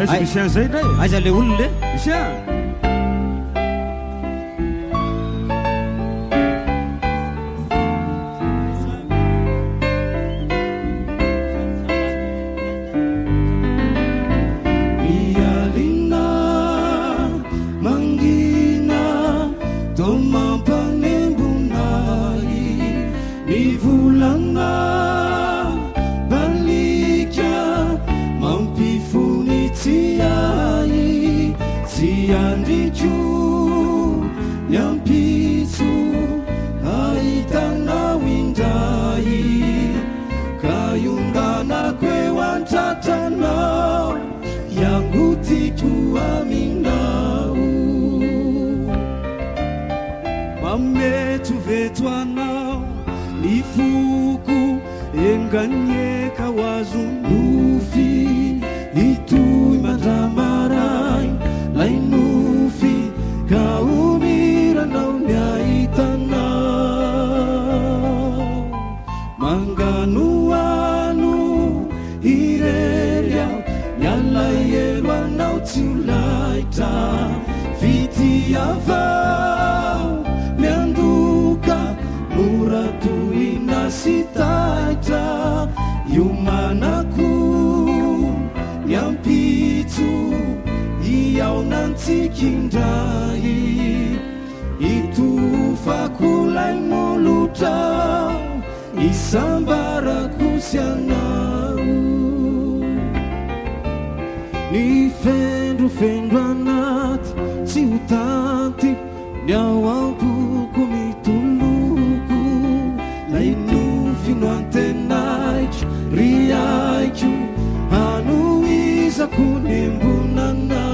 Aiza misy an'izay indray? Aiza le olona e? Misy an! Mialina mangina toa mampanembona ahy ny volana balika mampifony tsy ahy tsy andriko ny ampitso ahitanao indray ka iondanako eo an-tratranao hiangotiko aminao Mametsovetso anao ny foko enganie ka ho azo nofy hitohy mandra-maraina lay nofy ka homiranao ny ahitanao manganohano irery aho ny alahelo anao tsy ho laitra fitiavao miandoka mora tohina sy taitra iomanako ny ampitso hihaonantsika indray hitofako lay molotra isambarako sy anao ny fendrofendro anaty tsy ho tanty ny ao am-poko mitoloko lay nofy no antenaiko ry aiko hanohizako ny embonanao.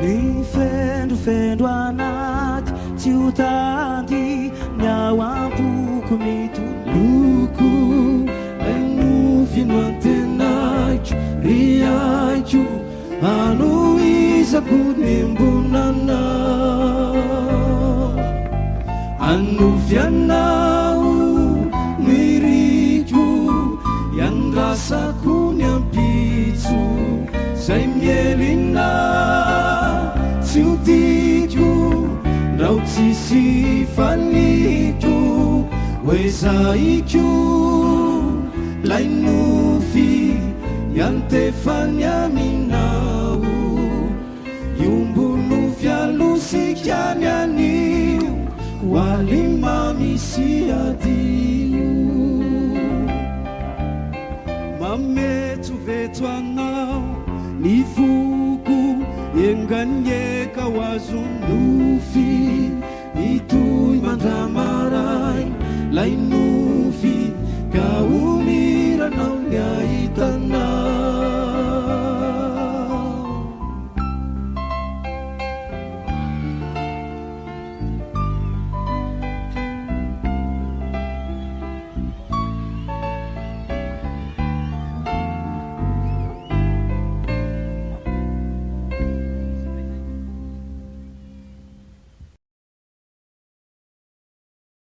Ny fendrofendro anaty tsy ho tanty ny ao am-poko mitoloko Lay nofy no antenaiko ry aiko hanohizako ny embonanao Hanofy anao no iriko hiandrasako ny ampitso Zay mielina tsy ho tiako ndrao tsisy faliko Hoezahiko lay nofy hiantefany aminao Iombonofy alosika ny anio ho alimamy sy adio Mametsovetso anao ny foko enganie ka ho azo nofy.